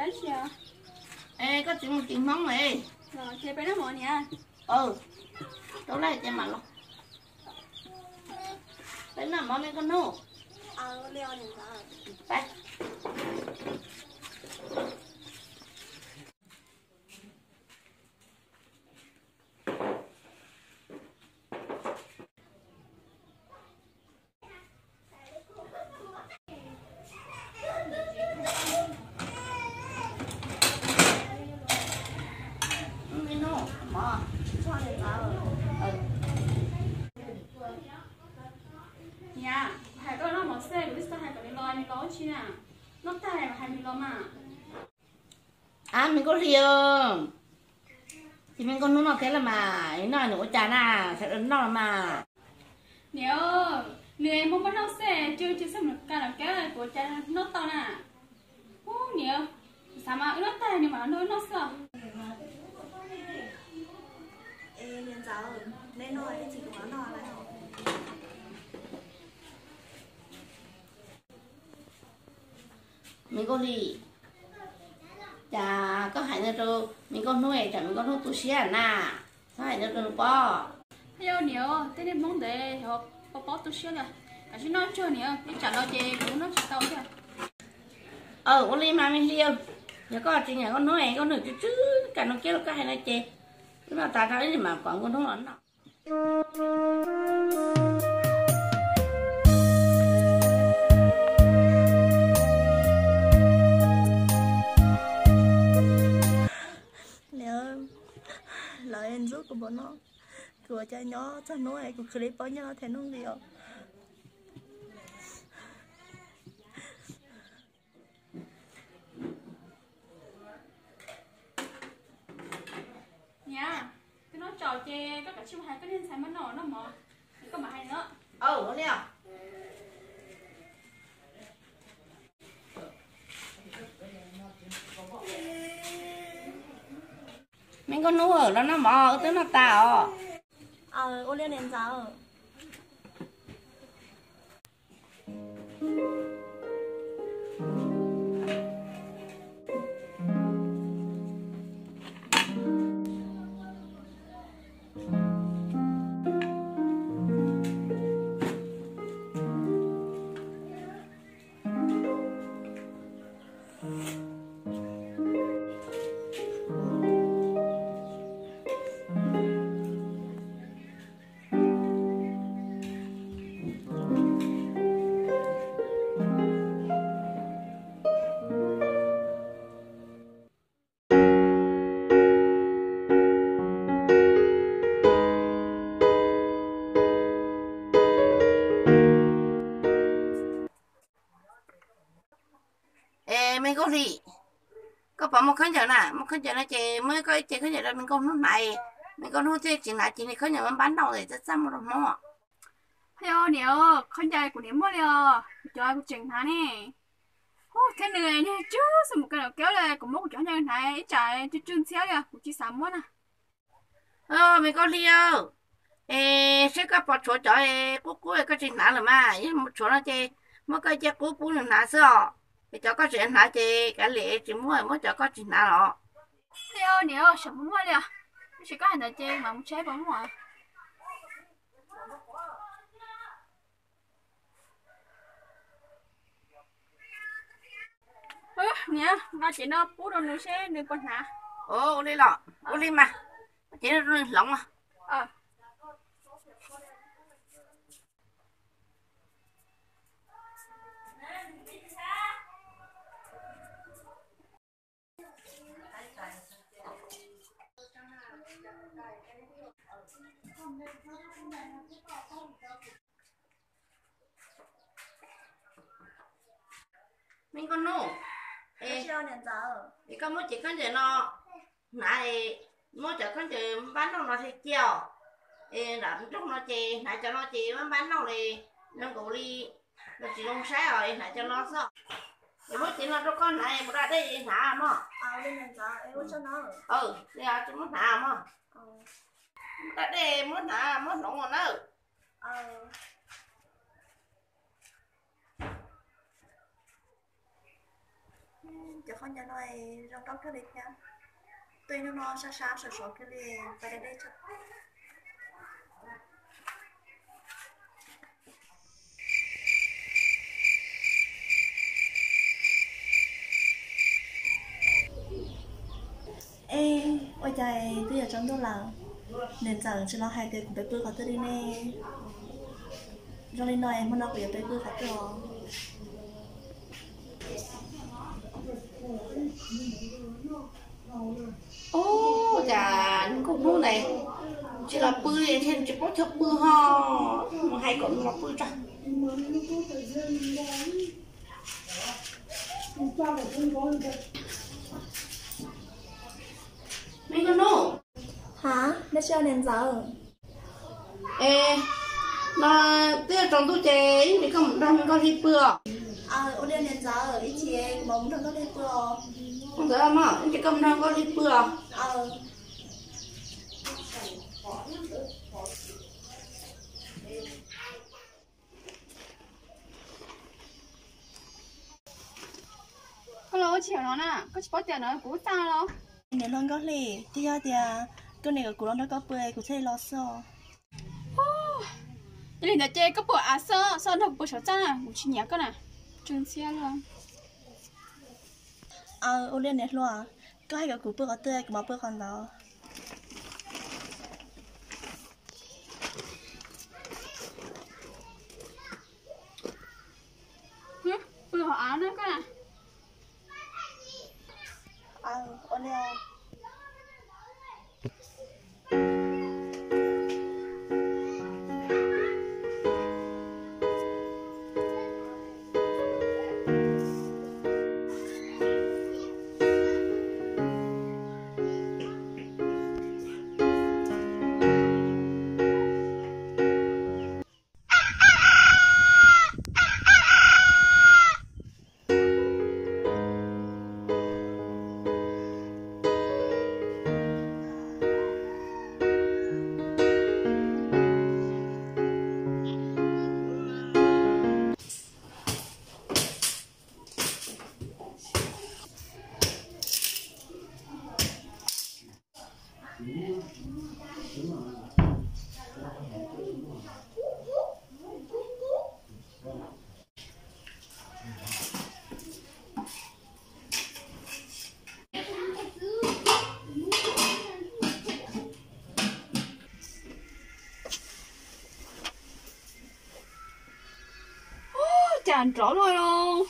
Es koj tsis mus tsis hmoob es, ces peb noj mov niam. Tau lawm ces mam los. Peb noj mov me nkauj hnub. Niam, hais koj noj mov xwb, kuv twb xav hais kom nws los, nws los ua tsi na? Noj tag mas hais nws los mas. Ab, me Nkauj Hli, ces me nkauj hnub noj thiab los mas, noj nws ua cas na, sawv daws noj los mas. Niam, nws muaj npaj noj xwb, tsw tsw xwb mus ka los kab kuv ua cas noj tau na. Ub niam, xav mas wb noj tag nws mam noj wb noj xwb. Me Nkauj Hli, cas koj hais no rau me nkauj hnub es tsam me nkauj hnub tu siab na, txhob hais no rau nws pob. Yog niam, tej niag hmoob ntawd yog pob pob tu siab li, kav tsij noj tsuag niam, ib tsam no ces kuv noj tsis tau thiab. Ua li mas me Hli, yog koj tsis nyiam nkauj hnub es nkauj hnub tsw tsw ka no kiag los koj hais no ces wb noj tas rau ib ntsis mas kom nkauj hnub los noj. Lawv ntxub kuv npaum no, kuv ua cas nyob txog hnub es kuv khwv li pob nyiaj no thiaj noj nqi os. Niam, twb noj tsaus ces koj kav tsij mus hais koj niag ntxhais mab noj noj mov, koj mam hais nws. Me nkauj hnub, los noj mov, wb twb noj tas os. Ua li niam ntxawm. Es me nkauj hli, koj puas muaj khaub ncaws na? Muaj khaub ncaws no ces muab koj ib ce khaub ncaws rau me nkauj hnub hnav, me nkauj hnub thiaj tsis hnav ces nws khaub ncaws npab npab nrauj es txaj txaj muag rau hmoob. Yog niam, khaub ncaws kuv niam muaj li os, kuv cov kuv tseem hnav ne. Ub, thiab nws niag tsw xwb mus ka los kab li, kuv muab kuv cov khaub ncaws hnav ib tsam tsw tsw ntxhiab li kuv tsis xav muab na. Me nkauj hli, es seb koj puas tshuav cov qub qub koj tsis hnav lawm mas, yog mus tshuav no ces muab koj ib ce qub pub nws hnav xwb os. Es cov koj tseem hnav ces kav liam tsis muab, muab cov koj tsis hnav los. Niam, tsam muaj muaj li os, tab sis koj hais ntawd ces mam mus tsheb puas muaj. Niam, nqa cev no pub rau nws seb nws puas hnav. Ua li los, ua li mas, cev no rau nws hloov os. Me nkauj hnub, es koj muab cev khaub ncaws no hnav, muab cov khaub ncaws npab nrauj no hliv cia os. Es nram nroog no ces hnav cov no ces npab npab nrauj li, zoo nkaus li los tsis zoo saib os, es hnav cov no xwb. Es muab cev no rau koj hnav, mus da dej hnav mog. Li os, tsis muab hnav mog. Da dej muab hnav, muab hloov os nawb. Cov qhov ncauj no zoo nkauj kawg li thiab. Tuaj ib hnub no sab sab sov sov kawg li, pais da dej tso. Ej, ua cas twb yuav tsaus ntuj lawm, niam ntxawm tsis los hais tias kuv peb pw qhov twg li ne? Zoo li no es hmo no kuv yuav peb pw qhov twg os? Ub, cas nws kuj hnub ntawd tsis los pw, tsis paub chaw pw ho, mus hais kom nws los pw tso. Me Nkauj Hnub. Ha, dab tsi niam ntxawm? Es, no twb yuav tsaus ntuj ces ib chim koj mus nrog Me Nkauj Hli pw os. Ua li niam ntxawm, ib chim kuv mam mus nrog Nkauj Hli pw os. Ntxawm, ib chim koj mus nrog Nkauj Hli pw os. Koj los ua tsi no na, koj tsis paub tias no kuv lub txaj los? Niam hluas Nkauj Hli, twb yog tias koj niam kom kuv los nrog koj pw kuv thiaj li los xwb os. Yog li ntawd ces koj pw av xwb, xyov nrog kuv pw saum txaj na, kuv tsis nyiam koj na. Tsw ntxhiab li. Aws, ua li niam hluas, koj hais kom kuv pw qhov twg kuv mam pw qhov ntawd. Pw hauv av na koj na. Cas nrov luaj os.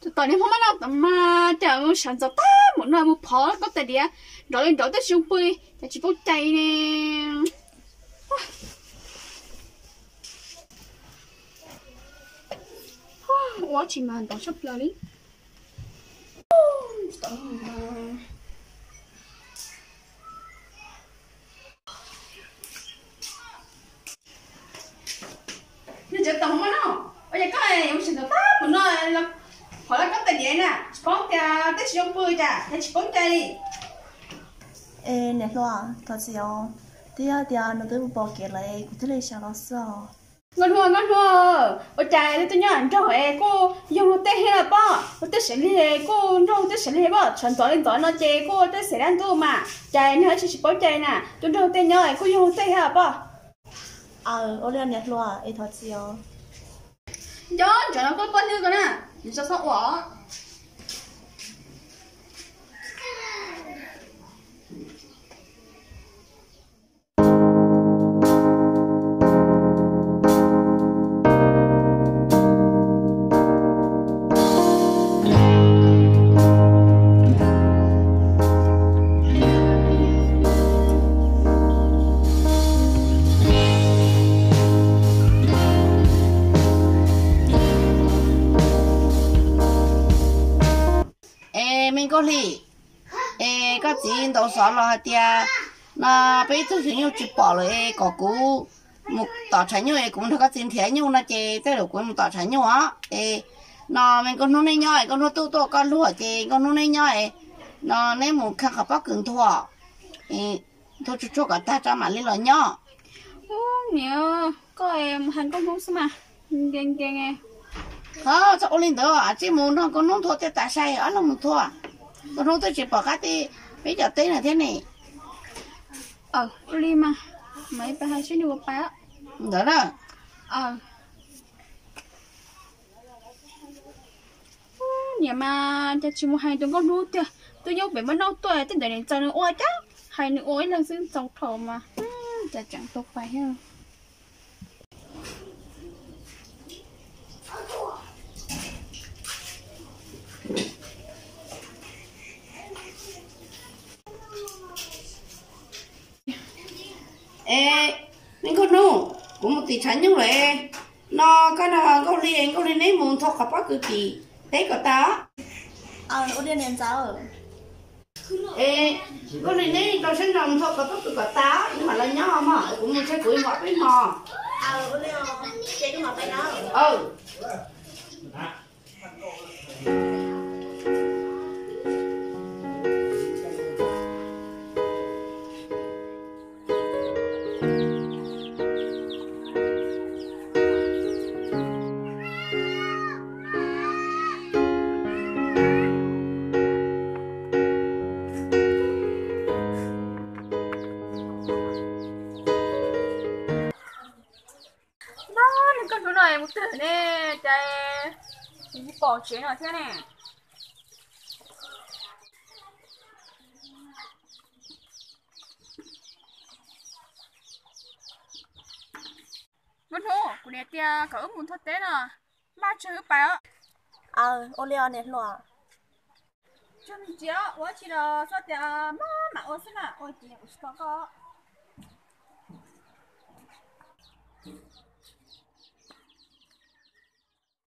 Tus tom niag Hmoob mab no tom mas cas mus sawv ntxov tag npaum no mus phov koj tais diav, nrov li nrov twb tsis zoo pw, cas tsis paub cai ne. Ua tsis mas ntov tshaj plaws li. Nws cov tom Hmoob mab no, ua cas koj mus sawv ntxov tag npaum no, phov koj tais diav na, tsis paub tias twb tsis zoo pw cas, cas tsis paub cai li. Es niam hluas, thov txim os, twb yog tias nws twb mus pom kev lawm kuv thiaj li sawv los xwb os. Nkauj Hnub, Nkauj Hnub, ua cas tuaj nyob nraug es kuj yog luag tej thiab los pob, luag tej xeem li kuj nraug tej xeem li pob, sawv ntxov li ntxov no ces kuj tej xeem dab ntuj mas, cas nws tsis tsis paub cai na, tuaj nraug tej nyob es kuj yog luag tej thiab los pob. Aws, ua li niam hluas es thov txim os. Nco ntsoov no koj poj hlwb ko na, nws tso txhob ua. Es Me Nkauj Hli, es koj txiv ntaus xov los hais tias no peb ib tug xyov nyuj tsis pom lawm es kom kuv mus tom tshav nyuj es kuv nrog koj txiv nrhiav nyuj no ces tej zaum kuv mus tom tshav nyuj os. Es no Me Nkauj Hnub neb nyob es Nkauj Hnub tuaj tuaj koj luag ces Nkauj Hnub neb nyob es no neb mus kha qhov pob kws ntuag es Thua tsuag tsuag kom tag tso mam li los nyob. Ub, niam, koj mus hais Nkauj Hnub xwb mas, nkees nkees. Txhob ua li ntawd, tsij mus nrog Nkauj Hnub nthua thiaj tas sai, ob leeg mus nthua. Nkauj Hnub twb tsis pom qab tij peb cov teb no thiab ne. Ua li mas, mam li pais hais seb nws puas pais ntawd na. Niam mas cas tsis mus hais tus Nkauj Hnub tiag, twb nyob pem muab noj tuaj, tej ntawd niam txawm nws ua cas, hais nws ua ib leeg xwb txaus dhau mas, cas tseem tau pais thiab. Es, me Nkauj Hnub, kuv mus tim tshav nyuj lawm, no koj nrog Nkauj Hli, Nkauj Hli neb mus nthua qhov pob kws tim teb kom tas. Es, Nkauj Hli neb rau siab ntso mus nthua qhov pob kws kom tas, wb mam los nyob mog, kuv mus ntshe kuv mus ob peb hmo. No, nws Nkauj Hnub no mus twg ne, cas tsis pom tsev no thiab ne. Nkauj Hnub, kuv niam tias kom wb mus nthua teb no, maj tseg wb pais os. Ua li os niam hluas. Tsis ua dab tsi los txhob tias maj mam ua xwb na, ua ces kuv tsis tau koj.